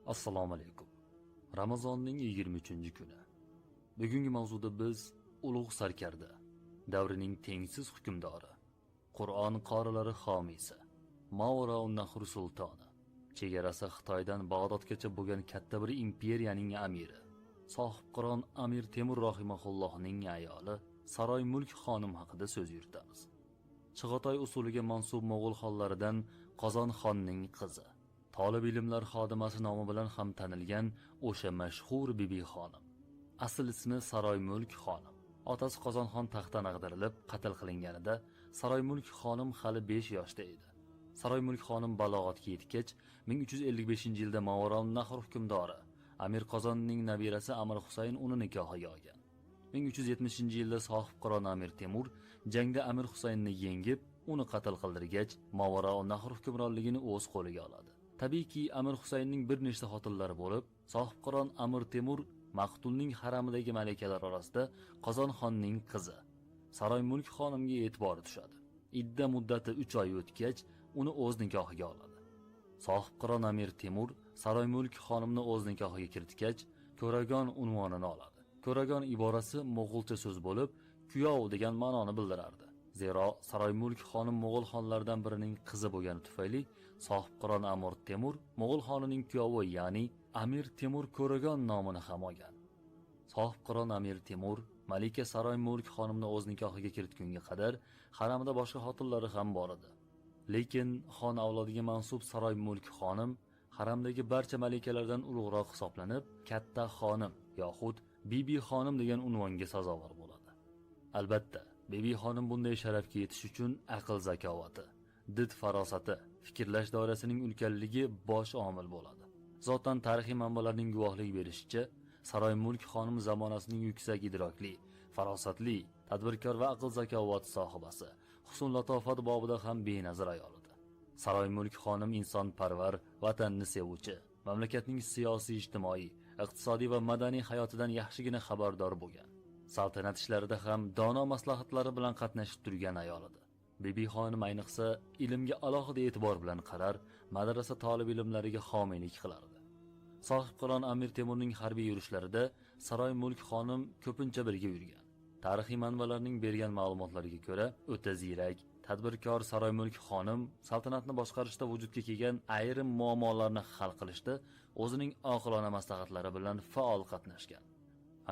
Assalomu alaykum. Ramazonning 23-kuni. Bugungi mavzuda biz ulug' sarkarda, davrining tengsiz hukmdori, Qur'on qorilari homiysi, Mavro Nahr sultoni, chegarasi Xitoydan Bag'dodgacha bo'lgan katta bir imperiyaning amiri, sohibqiron Amir Temur rahimahullohning ayoli Saroy Mulk xonim haqida so'z yuritamiz. Chig'atoy usuliga mansub mo'g'ul xonlaridan Qozon xonning qizi, tolib ilmlar xodimasi nomi bilan ham tanilgan o'sha mashhur Bibi xonim. Asl ismi Saroy Mulk xonim. Otasi Qozonxon taxtdan ag'darilib qatl qilinganida Saroy Mulk xonim hali 5 yoshda edi. Saroy Mulk xonim balog'atga yetgach, 1355-yilda Mavaron Nahr hukmdori Amir Qozonning nabirasi Amir Husayn uni nikohiga olgan. 1370-yilda sohibqiron Amir Temur jangda Amir Husaynni yengib, uni qatl qildirgach, Mavaro Nahr hukmronligini o'z qo'liga oladi. Tabiiyki, Amir Husaynning bir nechta xotinlari bo'lib, sohibqiron Amir Temur maqtulning haramidagi malikalar orasida Qozonxonning qizi Saroy Mulk xonimga e'tibori tushadi. Idda muddati 3 oy o'tgach, uni o'z nikohiga oladi. Sohibqiron Amir Temur Saroy Mulk xonimni o'z nikohiga kiritgach, Ko'ragon unvonini oladi. Ko'ragon iborasi mo'g'ulcha so'z bo'lib, kuyov degan ma'noni bildirardi. Zero Saroy Mulk xonim mo'g'ul xonlaridan birining qizi bo'lgani tufayli sohibqiron Amir Temur mo'g'ul xonining kuyovi, ya'ni Amir Temur Ko'ragon nomini ham olgan. Sohibqiron Amir Temur Malika Saroy Mulk xonimni o'z nikohiga kiritgunga qadar haramida boshqa xotinlari ham bor edi. Lekin xon avlodiga mansub Saroy Mulk xonim haramdagi barcha malikalardan ulug'roq hisoblanib, katta xonim yoxud Bibi xonim degan unvonga sazovor bo'ladi. Albatta, Bibi xonim bunday sharafga yetish uchun aql zakovati, did farosati, fikrlash doirasining ulkanligi bosh omil bo'ladi. Zotan tarixiy manbalarning guvohlik berishicha, Saroy Mulk xonim zamonasining yuksak idrokli, farosatli, tadbirkor va aql zakovat sohibasi, husn latofat bobida ham benazir ayol edi. Saroy Mulk xonim insonparvar, vatanni sevuvchi, mamlakatning siyosiy, ijtimoiy, iqtisodiy va madaniy hayotidan yaxshigina xabardor bo'lgan. Saltanat ishlarida ham dono maslahatlari bilan qatnashib turgan ayol edi. Bibi xonim ayniqsa ilmga alohida e'tibor bilan qarar, madrasa tolib ilmlariga homiylik qilardi. Sohibqiron Amir Temurning harbiy yurishlarida Saroy Mulk xonim ko'pincha birga yurgan. Tarixiy manbalarning bergan ma'lumotlariga ko'ra, o'ta ziyrak, tadbirkor Saroy Mulk xonim saltanatni boshqarishda vujudga kelgan ayrim muammolarni hal qilishda o'zining oqilona maslahatlari bilan faol qatnashgan.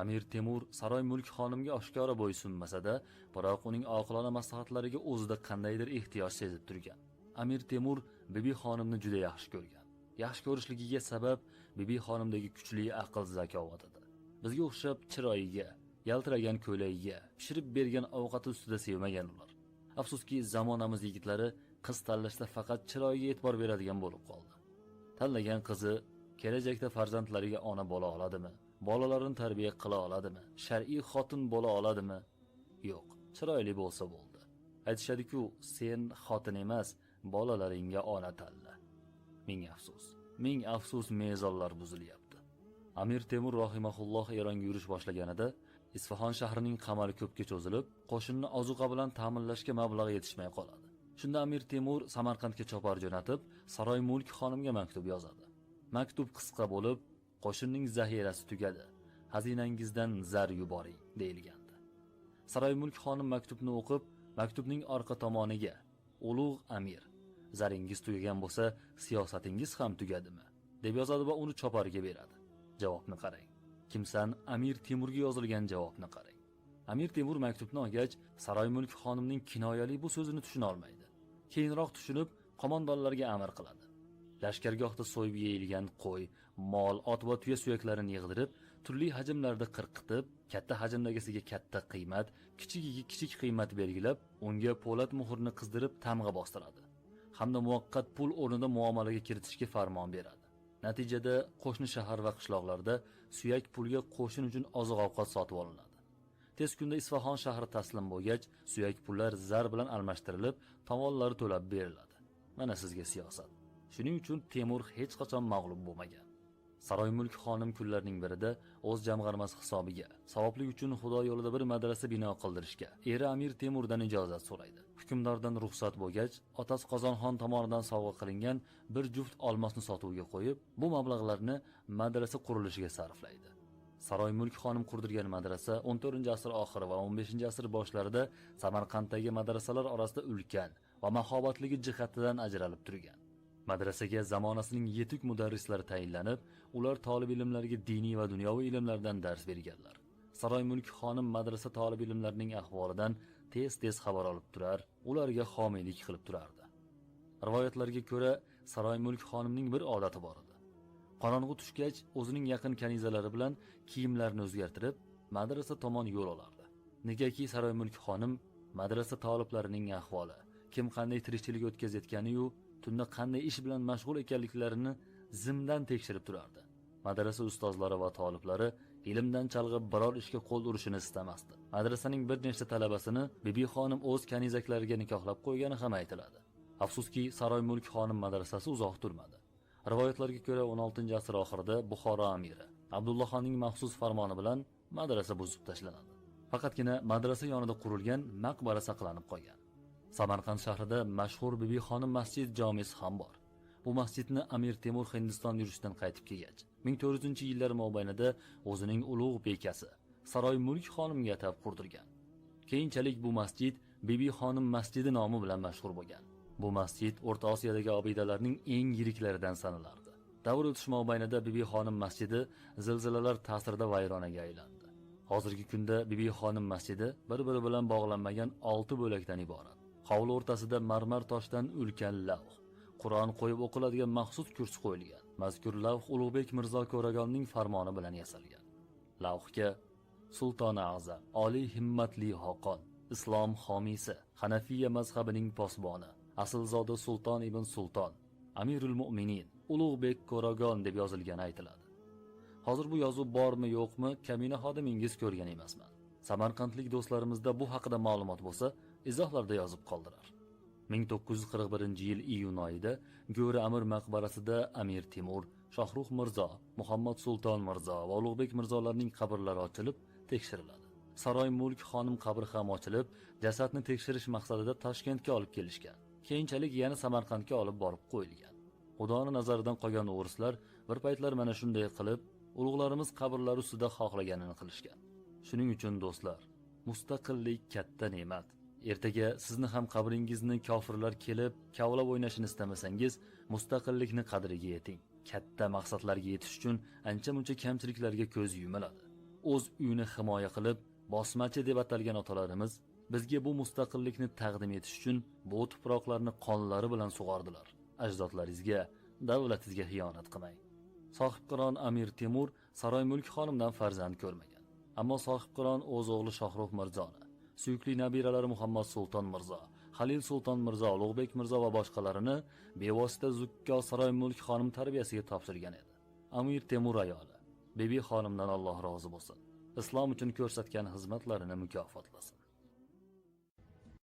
Amir Temur Saroy Mulk xonimga oshkora bo'ysunmasa-da, biroq uning oqilona maslahatlariga o'zida qandaydir ehtiyoj sezib turgan. Amir Temur Bibi xonimni juda yaxshi ko'rgan. Yaxshi ko'rishligiga sabab Bibi xonimdagi kuchli aql zakovat edi. Bizga o'xshab chiroyiga, yaltiragan ko'ylagiga, pishirib bergan ovqati ustida sevmagan ular. Afsuski, zamonamiz yigitlari qiz tanlashda faqat chiroyiga e'tibor beradigan bo'lib qoldi. Tanlagan qizi kelajakda farzandlariga ona bo'la oladimi? Bolalarini tarbiya qila oladimi? Shar'iy xotin bo'la oladimi? Yo'q, chiroyli bo'lsa bo'ldi. Aytishadi-ku, sen xotin emas, bolalaringga ona tanla. Ming afsus. Ming afsus, mezonlar buzilyapti. Amir Temur rahimahulloh Eronga yurish boshlaganida Isfaxon shahrining qamali ko'pga cho'zilib, qo'shinni ozuqa bilan ta'minlashga mablag' yetishmay qoladi. Shunda Amir Temur Samarqandga chopar jo'natib, Saroy Mulk xonimga maktub yozadi. Maktub qisqa bo'lib, qo'shinning zaxirasi tugadi. Xazinangizdan zar yuboring, deyilgandi. Saroy Mulk xonim maktubni o'qib, maktubning orqa tomoniga: "Ulug' amir, zaringiz tugagan bo'lsa, siyosatingiz ham tugadimi?" deb yozadi va uni choparga beradi. Javobni qarang. Kimsan Amir Temurga yozilgan javobni qarang. Amir Temur maktubni olgach, Saroy Mulk xonimning kinoyali bu so'zini tushuna olmaydi. Keyinroq tushunib, qo'mondonlarga amr qiladi. Lashkargohda so'yib yeyilgan qo'y, mol, ot va tuya suyaklarini yig'dirib, turli hajmlarda qirqitib, katta hajmdagisiga katta qiymat, kichigiga kichik qiymat belgilab, unga po'lat muhrni qizdirib tamg'a bostiradi. Hamda muvaqqat pul o'rnida muomalaga kiritishga farmon beradi. Natijada qo'shni shahar va qishloqlarda suyak pulga qo'shin uchun oziq-ovqat sotib olinadi. Tez kunda Isfaxon shahri taslim bo'lgach, suyak pullar zar bilan almashtirilib, tovonlari to'lab beriladi. Mana sizga siyosat. Shuning uchun Temur hech qachon mag'lub bo'lmagan. Saroy Mulk xonim kunlarning birida o'z jamg'armasi hisobiga savoblik uchun Xudo yo'lida bir madrasa bino qildirishga eri Amir Temurdan ijozat so'raydi. Hukmdordan ruxsat bo'lgach, otasi Qozonxon tomonidan sovg'a qilingan bir juft olmosni sotuvga qo'yib, bu mablag'larni madrasa qurilishiga sarflaydi. Saroy Mulk xonim qurdirgan madrasa 14-asr oxiri va 15-asr boshlarida Samarqanddagi madrasalar orasida ulkan va mahobatligi jihatidan ajralib turgan. Madrasaga zamonasining yetuk mudarrislari tayinlanib, ular tolib ilmlarga diniy va dunyoviy ilmlardan dars berganlar. Saroy Mulk xonim madrasa tolib ilmlarining ahvolidan tez-tez xabar olib turar, ularga homiylik qilib turardi. Rivoyatlarga ko'ra, Saroy Mulk xonimning bir odati bor edi. Qorong'u tushgach, o'zining yaqin kanizalari bilan kiyimlarini o'zgartirib, madrasa tomon yo'l olardi. Negaki Saroy Mulk xonim madrasa toliblarining ahvoli, kim qanday tirikchilik o'tkazayotgani-yu, tunda qanday ish bilan mashg'ul ekanliklarini zimdan tekshirib turardi. Madrasa ustozlari va toliblari ilmdan chalg'ib biror ishga qo'l urishini istamasdi. Madrasaning bir nechta talabasini Bibi xonim o'z kanizaklariga nikohlab qo'ygani ham aytiladi. Afsuski, Saroy Mulk xonim madrasasi uzoq turmadi. Rivoyatlarga ko'ra 16-asr oxirida Buxoro amiri Abdullaxonning maxsus farmoni bilan madrasa buzib tashlanadi. Faqatgina madrasa yonida qurilgan maqbara saqlanib qolgan. Samarqand shahrida mashhur Bibi xonim masjid jomisi ham bor. Bu masjidni Amir Temur Hindiston yurishidan qaytib kelgach, 1400-yillar mobaynida o'zining ulug' bekasi Saroy Mulk xonimga atab qurdirgan. Keyinchalik bu masjid Bibi xonim masjidi nomi bilan mashhur bo'lgan. Bu masjid O'rta Osiyodagi obidalarning eng yiriklaridan sanalardi. Davr o'tish mobaynida Bibi xonim masjidi zilzilalar ta'sirida vayronaga aylandi. Hozirgi kunda Bibi xonim masjidi bir-biri bilan bog'lanmagan 6 bo'lakdan iborat. Hovli o'rtasida marmar toshdan ulkan lavh, Qur'on qo'yib o'qiladigan maxsus kursi qo'yilgan. Mazkur lavh Ulug'bek Mirzo Ko'ragonning farmoni bilan yasalgan. Lavhga Sultoni A'zam, oliy himmatli xoqon, islom homiysi, Hanafiya mazhabining posboni, aslzoda Sulton ibn Sulton, Amirul Mu'minin, Ulug'bek Ko'ragon deb yozilgani aytiladi. Hozir bu yozuv bormi yo'qmi, kamina xodimingiz ko'rgan emasman. Samarqandlik do'stlarimizda bu haqida ma'lumot bo'lsa, izohlarda yozib qoldirar. 1941-yil iyun oyida Go'ri Amir maqbarasida Amir Temur, Shohrux Mirzo, Muhammad Sulton Mirzo va Ulug'bek Mirzolarning qabrlari ochilib tekshiriladi. Saroy Mulk xonim qabri ham ochilib, jasadni tekshirish maqsadida Toshkentga olib kelishgan. Keyinchalik yana Samarqandga olib borib qo'yilgan. Xudoni nazaridan qolgan o'rislar bir paytlar mana shunday qilib, ulug'larimiz qabrlari ustida xohlaganini qilishgan. Shuning uchun do'stlar, mustaqillik katta ne'mat. Ertaga sizni ham qabringizni kofirlar kelib kavlab o'ynashini istamasangiz, mustaqillikni qadriga yeting. Katta maqsadlarga yetish uchun ancha-muncha kamchiliklarga ko'z yumiladi. O'z uyini himoya qilib, bosmachi deb atalgan otalarimiz bizga bu mustaqillikni taqdim etish uchun bu tuproqlarni qonlari bilan sug'ordilar. Ajdodlaringizga, davlatingizga xiyonat qilmang. Sohibqiron Amir Temur Saroy Mulk xonimdan farzand ko'rmagan. Ammo Sohibqiron o'z o'g'li Shohrux Mirzoni, suyukli nabiralari Muhammad Sulton Mirzo, Halil Sulton Mirzo, Ulug'bek Mirzo va boshqalarini bevosita Zukko Saroy Mulk xonim tarbiyasiga topshirgan edi. Amir Temur ayoli Bibi xonimdan Alloh rozi bo'lsin. Islom uchun ko'rsatgan xizmatlarini mukofotlasin.